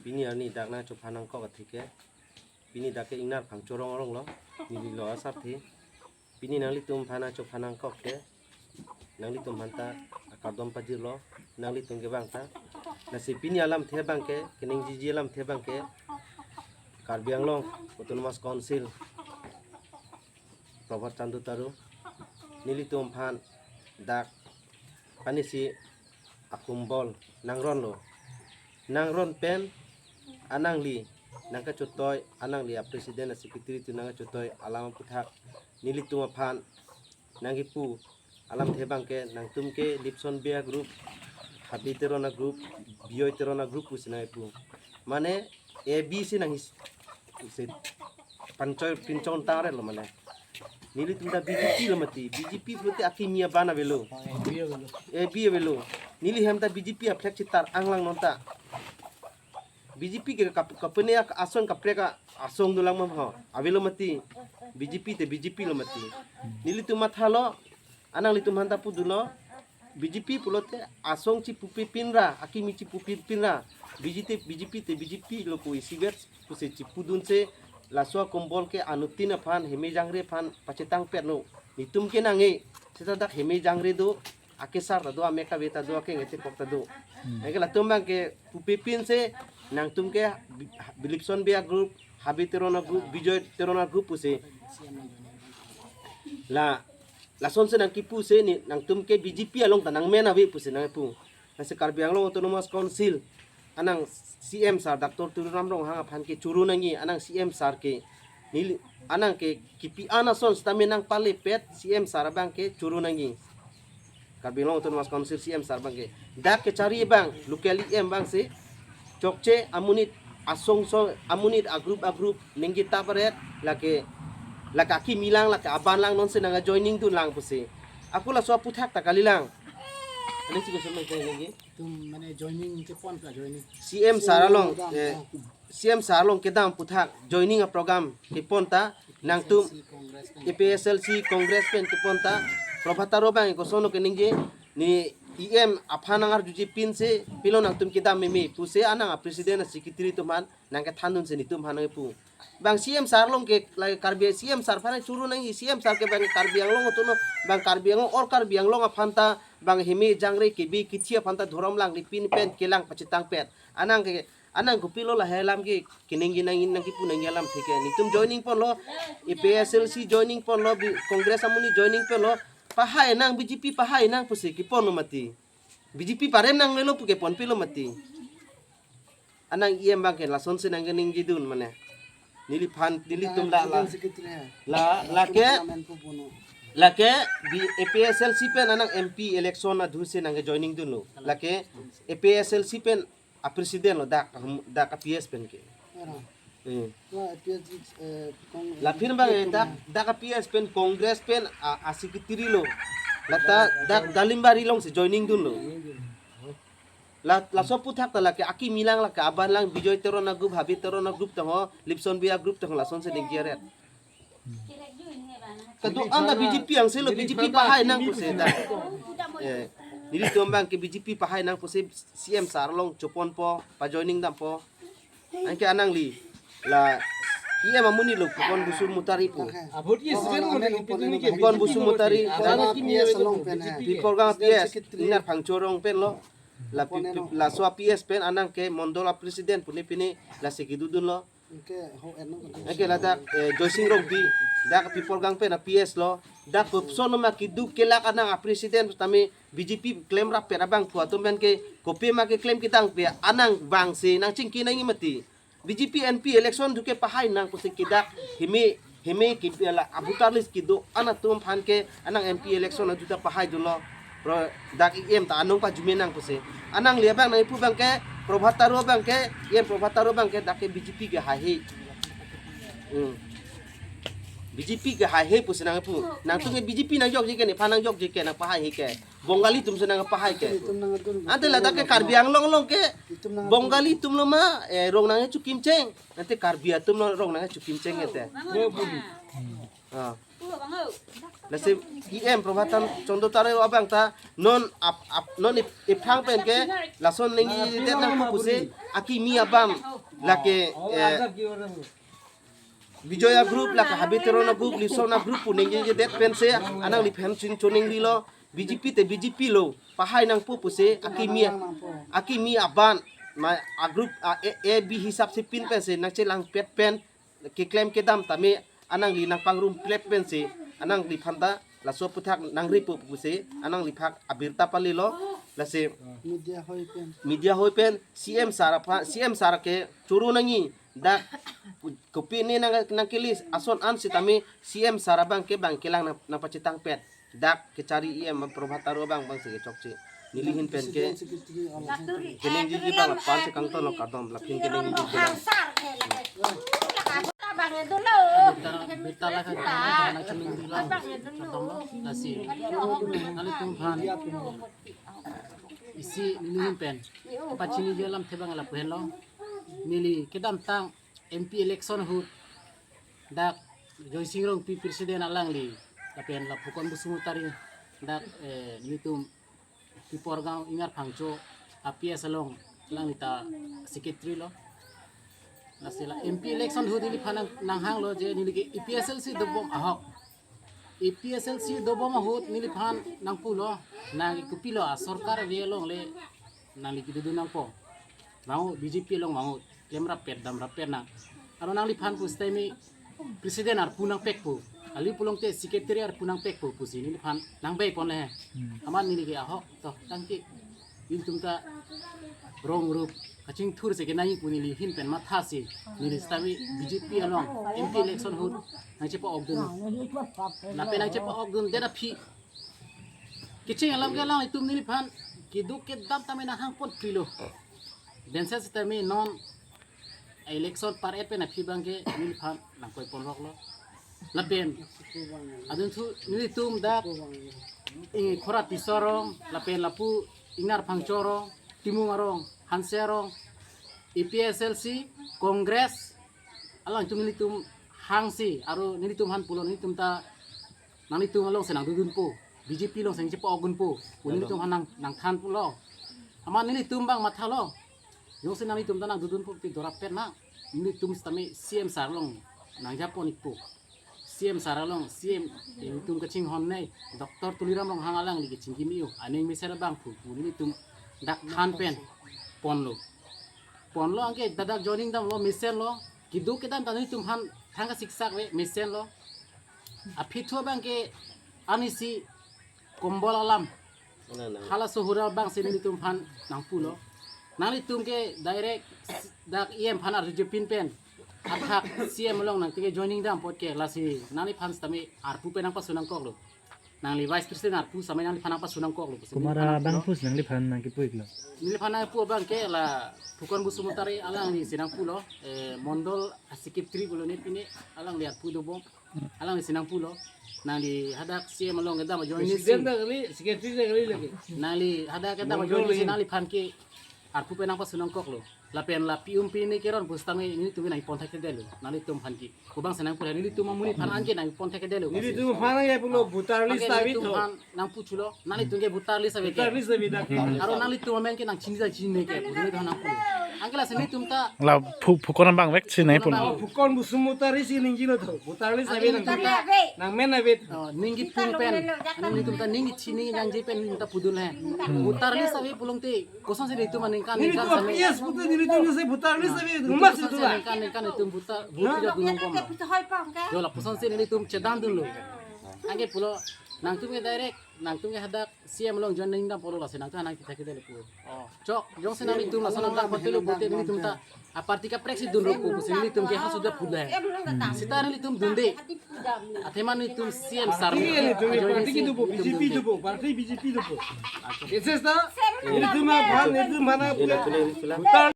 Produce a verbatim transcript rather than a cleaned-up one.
Pini arni dak nangchophan nangkok athe ke, pini dak ke ingnar Phangcho rong arong lo, neli lo asar the. Pini nanglitum aphan nangchophan nangkok ke, nanglitum aphanta akardom pajirlo, nanglitum ke abang ta. Lasi pini alamthe abang ke, keningjiji alamthe abang ke, Karbi Anglong Autonomous Council, Prabhat Chandra Taro, nelitum aphan dak panisi akombol nangronlo. Nangron pen anangli nangkachotoi, anangli a-president a-secretary atum nangkachotoi alam aphuthak nelitum aphan nangkipu alamthe abang ke, nangtum ke Lipson Bey a-group, Habe Teron a-group, Bijoy Teron a-group pusi nangkipu. Mane A B si nang his-, si panchoi pinchon tare lo mane. Nelitum ta B J P lo mati, B J P pulote akimi aban avelo. A B avelo. Neli hem ta B J P a-flag chetar anglang non ta. B J P ke kap-, kapene ak-, asong kaprek a-, asong dolang mam ho. Avelo mati. B J P te B J P lo mati. Nelitum mathalo, ananglitum aphanta pudunlo, B J P pulote asong chipupepin ra, akimi chipupepin ra, B J P te, B J P te B J P lo pu isivet pusi chipudunsi, laso akombol ke anuttin aphan, heme jangre aphan pachetangpetnon. Netum ke nang-e, seta dak heme jangre do, akesar ta do, amek ave ta do, akengete kok ta do. Hmm. Anke latum abang ke pupepinsi, nangtum ke Bi-, Lipson Bey a-group, Habe Teron a-group, Bijoy Teron a-group pusi. La, lasonsi nangkipusi ne, nangtum ke B J P along ta nangmen ave pusi nangpu. Lasi Karbi Anglong Autonomous Council, anang C M sir Doctor Tuliram Ronghang aphan ke choro nangji, anang C M sir ke, neli, anang ke kipi an ason sitame nangpalepet C M sir abang ke choro nangji. Karbi Anglong Autonomous Council C M sir abang ke. Dak kechari abang, local E M abang si, chokche amonit asong song, amonit a-group a-group ningje ta paret, lake, lake akimi lang, lake aban lang nonsi nang-joining dunlang pusi. Ako laso aphuthak ta kalilang. Ani si kosem mai kai ningje? Tum mane joining kepon ka joining? C M sir along, eh, C M sir along kedam aphuthak joining a-program kepon ta nangtum A P H L C Congress pen kepon ta, Prabhat Taro abang koson lo keningje, ne E M aphan nangarjuje pinsi pilo nangtum kedam meme pusi anang a-president a-secretary atum aphan nangkethandunsi netum aphan nangpu. Bang C M sir along ke, lake Karbi C M sir aphan choro nangji, C M sir ke bang Karbi Anglong atum lo, bang Karbi Anglong, all Karbi Anglong aphanta bang heme jangre kebi kithi aphanta dhorom langlipin pen kelang pachetangpet. Anang ke, anang kopilo lahai alam ke keningje nang, nangkipu nangji alamthe ke. Netum joining ponlo, A P H L C joining ponlo, bi-, Congress amonit joining ponlo, pahai nang, B J P pahai nang pusi keponlo mati. B J P parem nangnelo pu keponpilo mati. Anang E M abang ke lasonsi nangkeningjidun mane. Neliphan, nelitum la, la. President secretary hai. La, lake, Parliament pu bono. Lake, bi-, A P H L C pen anang M P election adhusi nangke-joining dunlo. Lake, A P H L C pen a-president lo dak, dak a-P S pen ke. Era. Eh. Wa A P S, eh, Congress La aphi abang, eh, dak, dak a-P S pen Congress pen a, a-secretary lo. Lata dak Dalimbari alongsi joining dunlo. La, laso aphuthak ta lake akimi lang, lake aban lang, Bijoy Teron a-group, Habe Teron a-group tangho, Lipson Bey a-group tangho, lasonsi ningje aret. Kedo-an ta B J P angse lo, B J P pahai nang pusi ta. Eh, nelitum abang ke B J P pahai nang pusi C M sir along choponpo, pa-joining dampo. Anke anangli, la, E M amonit lo, Phukon Busur Mutari pu. Abot ye sven mo ni pidun ni ke Phukon Busur Mutari. P S along pen hai. Piporgang P S, ingnar Phangcho rong pen lo. La pi-, pi-, laso a-P S pen anang ke mondol a-president pu ne pine lasi kedodunlo. Anke ho enno. Anke ladak, eh, Joysing Rongpi, dak Piporgang pen a-P S lo. Dak kopson ma keduk kelak anang a-president tame B J P klem rappet abang pu atum pen ke kopi ma keklem kedang pe anang bangsi nangchingki nangji mati. B J P M P election duke pahai nang pusi ke dak heme, heme ke la a-voter list kedo-an atum aphan ke anang M P election aduta pahai dunlo. Pro dak E M ta anong pajume nang pusi. Anangli abang nangpu abang ke Prabhat Taro abang ke, E M Prabhat Taro abang ke dak ke B J P ke haihe. Hmm. B J P ke haihe pusi nangpu. Nangtum ke B J P nangjokje ke, nephan nangjokje ke, nangpahaihe ke. Bongali atum si nangpahai ke. Itum nangdun. Ante ladak ke Karbi Anglong along ke Itum nang Bongali atum lo ma, eh, rong nangkechokim cheng. Ante Karbi atum lo rong nangkechokim cheng ete. Ah. Lasi E M Prabhat Chandra Taro abang ta non ap, ap, non ip, iphang pen ke lason ningjedet nang pusi akimi aban Lake, eh, Bijoya group, lake Habitero na group, Liso na group pu ningjejedet pensi anangliphan chingchoningri lo. B J P te B J P lo, pahai nangpo pusi akimi, akimi aban ma a group a, a, A B hisap si pin pensi nangchelangpet pen keklem kedam tame anangli nangpangrum plep pensi anangliphan ta laso aputhak nangripo pusi anangliphan abirta palilo. Lasi Media hoi pen. Media hoi pen C M sir aphan, C M sir ke choro nangji, dak kopine nang, nangkelis ason an sitame C M sir abang ke bang kelang nang, nangpachethangpet. Dak kechari E M Prabhat Taro abang bangsi kechokche. Neli ahin pen ke President Secretary alam. Keningjeji abang lapu-an si kangton lo kardom, laphin keningjeji abang. Birta, birta la kan kardom, nangchiningri lo. Kardom lo, lasi nanglitum aphan isi neli ahin pen pachiniji alamthe abang lapu henlo. Neli kedamtang M P election ahut dak Joysing Rongpi president alangli, lapen la Phukan Basumatary, dak, eh, nelitum Piporgaon Ingnar Phangcho A P S along alangli ta secretary lo. Lasi la M P election ahut neliphan nang, nanghanglo je neli ke A P S L C dobom ahok. A P S L C dobom ahut neliphan nangpulo, nang kopilo asorkar ave along le nangli kedodun nangpo. Vang-o, B J P along vang-o, klemrap pet damrap pet nang. Aro nangliphan pusitame president arpu nangpekpo, ali pulote secretary arpu nangpekpo pusi neliphan nangbei ponle he. Hmm. Amat neli ke ahok to tangke, nelitum ta rong rup kachingthur si kenangji pu neli ahin pen mathasi, neli sitame B J P along M P election ahut nangchepa-okdun. Lapen nangchepa-okdundet aphi kecheng alam ke alanglitum neliphan keduk kedam tame nanghangpon prilo. Dense sitame non election par-et pen aphi abang ke neliphan nangkoiponroklo. Lapen adunthu nelitum dak, eh, Khora Tisso arong, lapen lapu Ingnar Phangcho arong, Timung arong, Hanse arong, A P S L C, Congress, alangtum nelitum hangsi, aro nelitum aphan pulo, nelitum ta nanglitum along si nangdodunpo, B J P along si nangchepa-okdunpo pu nelitum aphan nang, nangthan pulo. Amat nelitum abang mathalo, jongsi nanglitum ta nangdodunpo ti dorap pet nang, nelitum sitame C M sir along nangjapon-ikpo. C M sir along, C M, eh, nelitum kachinghon nei, Doctor Tuliram Ronghang alangli kachingki me-o, aning mesen abang pu, pu nelitum dak than pen ponlo. Ponlo anke dadak joining damlo, mesenlo, keduk kedam ta nelitum aphan thang kasiksak ave, mesenlo. Aphi thu abang ke anisi kombol alam. Nang, nang. Halaso hura abang si nelitum aphan nangpulo. Nanglitum ke direct dak E M aphan arjujepin pen athak C M along nangtike joining dam apot ke lasi nangliphan sitame arpu pen nangpasu nangkoklo. Nangli vice president arpu sitame nangliphan nangpasu nangkoklo. Komat abang pusi nangliphan nangkipu-iklo? Neliphan nangpu abang ke la Phukan Basumatary alangli si nangpulo, eh, mondol secretary pulo ne pine alangli arpu dobom. Alangli si nangpulo, nangli hadak C M along kedam ajoine si. President ta kali, secretary ta kali lake. Nangli hadak kedam ajoine si nangliphan ke arpu pen nangpasu nangkoklo. Lapen la Pi Umpi ne keron pusitame nelitum nangponthekthedetlo. Nanglitum aphan ke. Pu abang si nangpulo, nelitum amonit aphan anke nangponthekthedetlo. Nelitum aphan ke pulo voter list ta ave tho. Nangpu chulo, nanglitum ke voter list ave ke. Voter list ave dak. Aro nanglitum amen ke nangchini ta chini ke, pu nelitum nangpulo. Anke lasi nelitum ta. La Phu-, Phukan abang vek si nangpulo. Phukan Basumatary si ningjelo tho. Voter list ave nang. Anke nelitum ta. Nangmen ave. Oh, ningje pung pen. Anke nelitum ta ningje chini nangji pen nelitum ta pudun he. Voter list ave pulote. Kosonsi nelitum aningkan nelitum ningkan sitame. P S putu nelitum si voter list ave. Kosonsi ningkan ningkan nelitum voter, vote jadun nangkoklo. Jo lapusonsi nelitum chedandunlo. Anke pulo, nangtum ke direct, nangtum ke hadak C M along joining dam pulo lasi nangtum nangkithekthedetlo pu. Oh. Chok, jongsi nanglitum lason nangdam pulote nelitum ta aparty kaprek si dunrokpo pusi nelitum ke hasuda pudai. Sita nelitum dunde. Athema nelitum C M sir. Party nelitum, ajoine party si kedopo, nelitum B J P dunde. Dopo, party B J P dopo. Ese ta, nelitum aphan, nelitum aphan.